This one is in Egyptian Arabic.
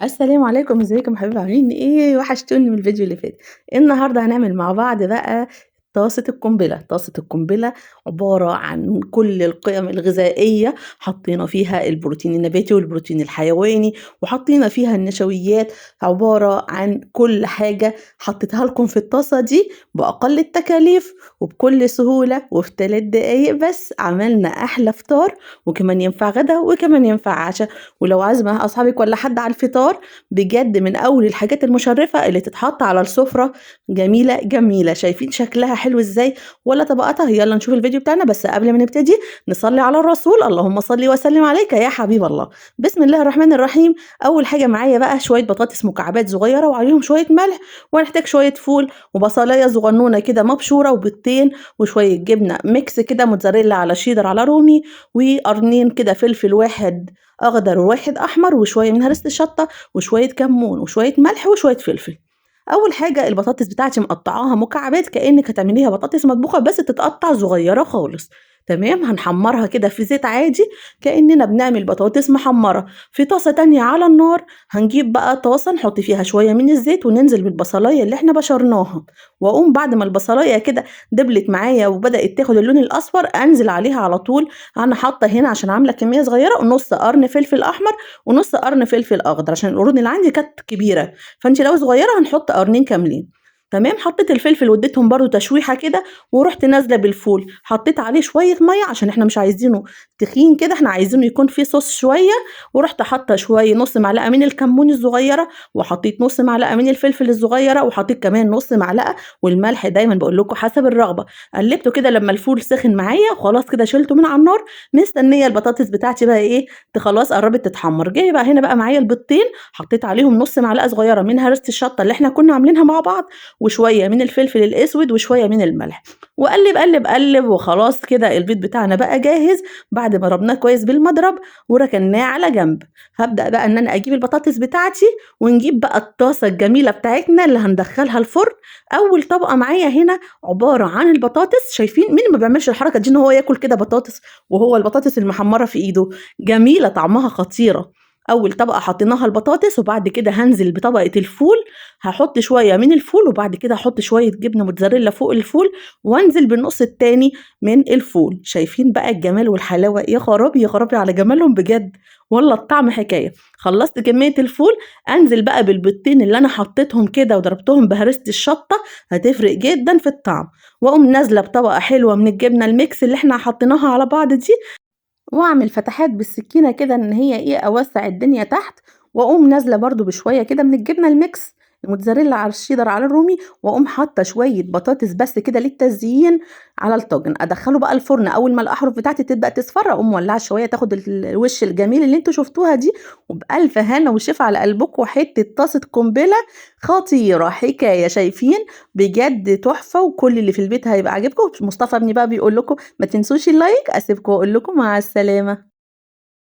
السلام عليكم، ازيكم يا حبايبي؟ عاملين ايه؟ وحشتوني من الفيديو اللي فات. النهارده هنعمل مع بعض بقى طاسة القنبلة. طاسة القنبلة عبارة عن كل القيم الغذائية، حطينا فيها البروتين النباتي والبروتين الحيواني، وحطينا فيها النشويات، عبارة عن كل حاجة حطيتها لكم في الطاسة دي بأقل التكاليف وبكل سهولة وفي 3 دقايق بس. عملنا أحلى فطار، وكمان ينفع غدا وكمان ينفع عشاء، ولو عازمة أصحابك ولا حد على الفطار بجد من أول الحاجات المشرفة اللي تتحط على السفرة. جميلة جميلة، شايفين شكلها حلو ازاي ولا طبقاتها؟ يلا نشوف الفيديو بتاعنا، بس قبل ما نبتدي نصلي على الرسول، اللهم صل وسلم عليك يا حبيب الله. بسم الله الرحمن الرحيم. اول حاجة معايا بقى شوية بطاطس مكعبات صغيرة وعليهم شوية ملح، وهنحتاج شوية فول وبصلايه صغنونه كده مبشوره وبيضتين وشوية جبنه mix كده موتزاريلا على شيدر على رومي، وقرنين كده فلفل، واحد اخضر وواحد احمر، وشوية من هرسه الشطه وشوية كمون وشوية ملح وشوية فلفل. اول حاجة البطاطس بتاعتي مقطعاها مكعبات كانك هتعمليها بطاطس مطبوخه، بس تتقطع صغيرة خالص. تمام، هنحمرها كده في زيت عادي كاننا بنعمل بطاطس محمرة. في طاسه تانية على النار هنجيب بقى طاسه نحط فيها شوية من الزيت وننزل بالبصلايه اللي احنا بشرناها، واقوم بعد ما البصلايه كده دبلت معايا وبدات تاخد اللون الاصفر انزل عليها على طول. انا حاطه هنا عشان عامله كمية صغيرة نص قرن فلفل احمر ونص قرن فلفل اخضر عشان القرون اللي عندي كانت كبيرة، فانت لو صغيرة هنحط قرنين كاملين. تمام، حطيت الفلفل واديتهم برده تشويحه كده، ورحت نازله بالفول، حطيت عليه شوية مية عشان احنا مش عايزينه تخين كده، احنا عايزينه يكون فيه صوص شوية. ورحت حاطه شوية نص معلقه من الكمون الصغيرة، وحطيت نص معلقه من الفلفل الصغيرة، وحطيت كمان نص معلقه، والملح دايما بقول لكم حسب الرغبة. قلبته كده لما الفول سخن معايا خلاص كده شلته من على النار، مستنيه البطاطس بتاعتي بقى ايه خلاص قربت تتحمر. جاية بقى هنا بقى معايا البيضتين، حطيت عليهم نص معلقه صغيرة من هرسه الشطه اللي احنا كنا عاملينها مع بعض، وشوية من الفلفل الاسود وشوية من الملح، وقلب قلب قلب، وخلاص كده البيض بتاعنا بقى جاهز بعد ما ضربناه كويس بالمضرب وركناه على جنب. هبدا بقى ان انا اجيب البطاطس بتاعتي، ونجيب بقى الطاسه الجميلة بتاعتنا اللي هندخلها الفرن. اول طبقه معايا هنا عبارة عن البطاطس، شايفين مين ما بيعملش الحركة دي ان هو ياكل كده بطاطس وهو البطاطس المحمره في ايده؟ جميلة طعمها خطيرة. اول طبقه حطيناها البطاطس، وبعد كده هنزل بطبقه الفول، هحط شوية من الفول، وبعد كده هحط شوية جبنه موتزاريلا فوق الفول، وانزل بالنص التاني من الفول. شايفين بقى الجمال والحلاوه؟ يا خرابي يا خرابي على جمالهم بجد، والله الطعم حكاية. خلصت كمية الفول، انزل بقى بالبيضتين اللي انا حطيتهم كده وضربتهم بهرسه الشطه، هتفرق جدا في الطعم. واقوم نازله بطبقه حلوة من الجبنة ال mix اللي احنا حطيناها على بعض دي، واعمل فتحات بالسكينة كده ان هي ايه اوسع الدنيا تحت، واقوم نازله برده بشوية كده من الجبنة ال mix الموتزاريلا على الشيدر على الرومي، واقوم حاطه شوية بطاطس بس كده للتزيين على الطاجن. ادخله بقى الفرن، اول ما الاحرف بتاعتي تبدا تصفر اقوم مولعه شوية تاخد الوش الجميل اللي انتوا شفتوها دي. وبالف هنا وشفا على قلبكم، حتة طاسه قنبلة خطيرة حكاية، شايفين بجد تحفة، وكل اللي في البيت هيبقى عاجبكم. مصطفى ابني بقى بيقول لكم ما تنسوش ال like. اسيبكم واقول لكم مع السلامة.